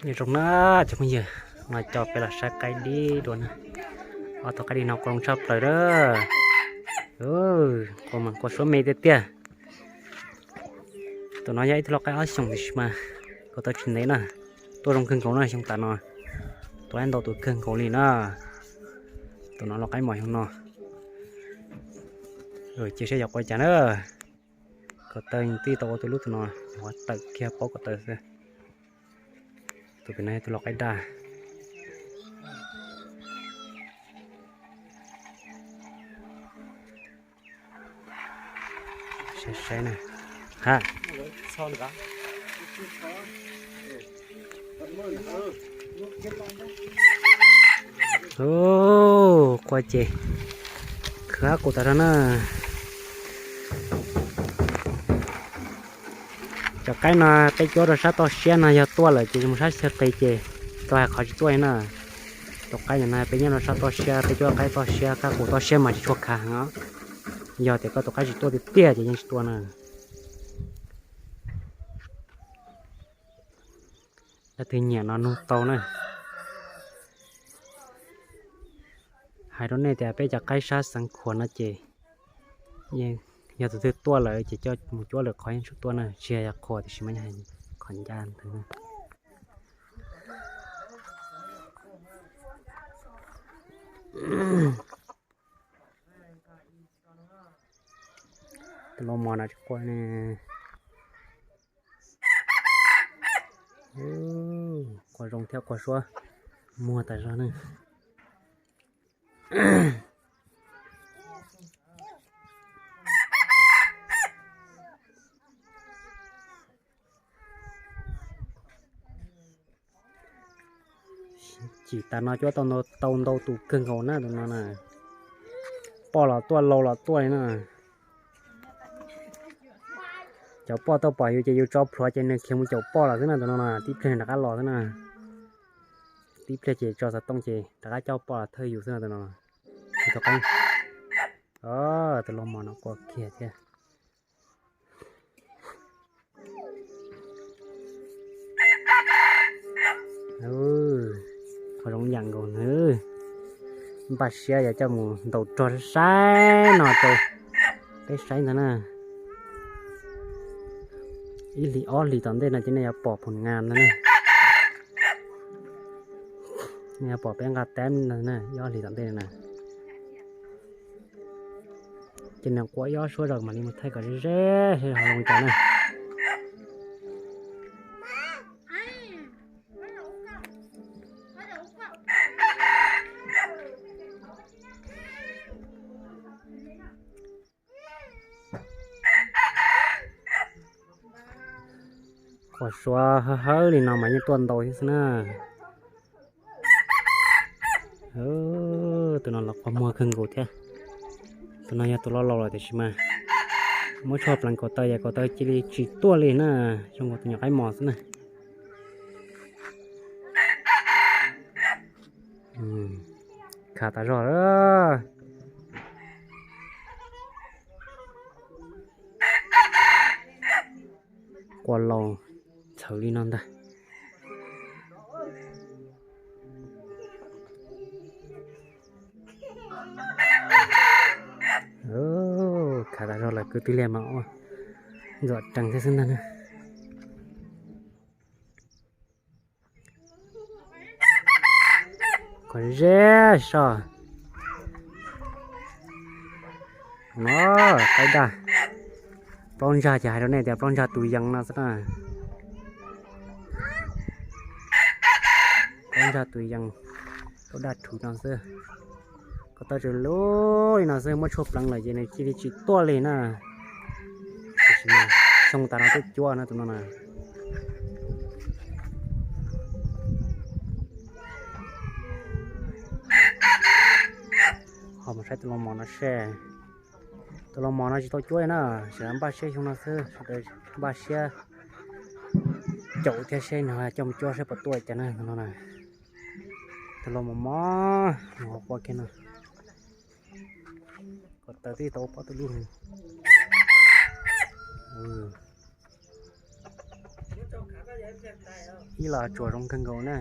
Nyob zoo na cov phooj ywg, no coj peb los saib qaib dib dua na. Ob tug qaib dib no qua zoo tshaj plaws na. Qua mas qua suab me tiag tiag. Tus no yog ib tug lau qaib ob xyoos tiam sis mas kuj tau tsis ntev na. Tuaj zoo kawg nkaus na xyoo tas no. Tua ntau tus kawg nkaus li na. Tus no lau qaib mos xyoo no. Cia saib yog qua cas na. Ko taw twb tau ua tus lub tus no, ua tawm kiag paub ko taw xwb. Tus pem no yog tus lau qaib daj. Saib saib na. Ha. Qua ces khwv qus tas zog na. Cov qaib no peb cuab rau sab toj siab no yog tuaj lawm ces mus sab xyaw qis ces tau hais qhov tsis tuaj li na. Tus qaib no peb nyob rau sab toj siab, peb cuab qaib toj siab, qab qus toj siab mas tsis tshua khav heev os. Yog tias koj tus qaib tsis tuaj tiag tiag ces yeej tsis tuaj na. Leej twg nyiam no nug tau na. Hais rau nej tias peb cov qaib sab Xeev Khuam no ces yog tus twg tuaj lawm ces coj mus cuab lwm qhov yeej tsuas tuaj na, tsis yog qhuas tiam sis mas yog qhov ncaj ntawd. Tus lau mos no tsis qua ne. Qua zoo thiab qua suab muag tas zog ne. Chim tas no cuab tau ntau tus kawg nkaus na tus no na. Poj los tuaj, lau los tuaj li na. Cov poj tuaj pom yus ces yus tso plhuav ces nws khiav mus caum poj los xwb na tus no na, tib pliag nws rov qab los xwb na. Tib pliag ces tso xov tooj ces rov qab coj poj los thawj yus xwb no tus no. Tus lau mos no qua kiag thiab. Qhov zoo yam nkaus nws. Npaj siab yuav coj mus ntaus rog saib no rau peb saib ntag na. Ib hlis ob hlis tom ntej no ces nej yuav pom phom nga ntag na. Nej yuav pom peb nqa tab ib ob hlis tom ntej na. Ces nws qua ib ob suab zog mam li mus thaij kom ze ze seb ho zoo cas na. Qua suab hawb hawb li no mas yeej tuaj ntau thiab xwb na. Tus no los qua muag kawg nkaus thiab. Tus no yog tus loj laus lawm tiam sis mas muab tshuaj pleev kaum taw es kaum taw cia li tsis tuaj li na. Zoo nkaus tus nyuam qaib mos xwb na. Khav tas zog. Qua laus txhawv li no ntag. Khav tas zog lawm kwv tij liaj mas ntxuam rees thiab xwb ntag na. Qhov zeb soj. No, qaib daj. Plaub ntsag ces hais rau nej tias plaub ntsag tus yees no xwb na. Plaub ntsag tus yees, plaub daj rhuv no xwb. Ko taw tseem lub li no xwb, muab tshuaj pleev lawm ces nws cia li tsis tuaj li na. Tiam sis mas xyoo tas no twb cuab na tus no na. Ho mus saib tus lau mos no seb. Tus lau mos no tsis tau cuab li na, sawv daws npaj siab xyoo no xwb, sawv daws npaj siab caum thiab seb nws coj mus cuab seb puas tuaj cas na tus no na. Tus lau mos mos, mus qua kiag no. Ko taw twb tau ob peb tus lub. Ib los tsuas zoo kawg nkaus na.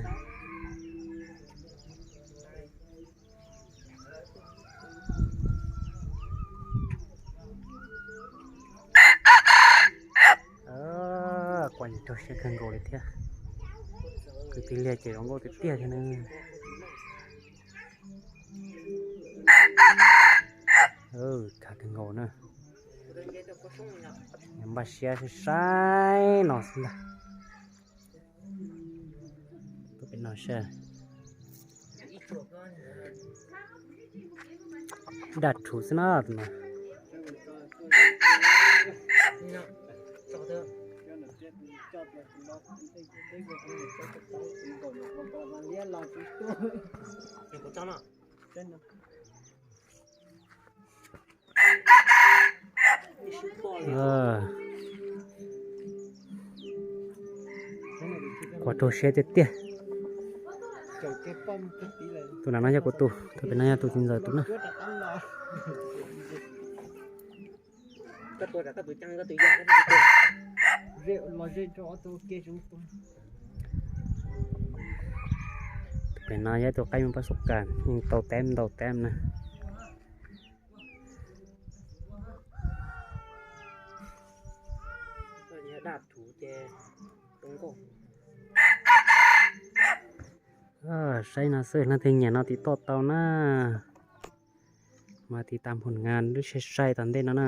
Quaj nyiam raug siab kawg nkaus li thiab. Kwv tij liaj ces zoo nkauj tiag tiag thiab na. Khav kawg nkaus na. Npaj siab saib no xwb ntag. Tuaj pem no saib. Daj rhuv xwb na tus no. Quaj raug siab tiag tiag. Tus no yog kuv tus, tus pem no yog tus txiv ntxawm tus na. Tus pem no yog tus qaib me pab xub kas yeej tau teb ntau teb na. Saib no xwb, leej twg nyiam no tiv toj tau na. Mas tiv tas mus nqa lub sai sai tom ntej no na.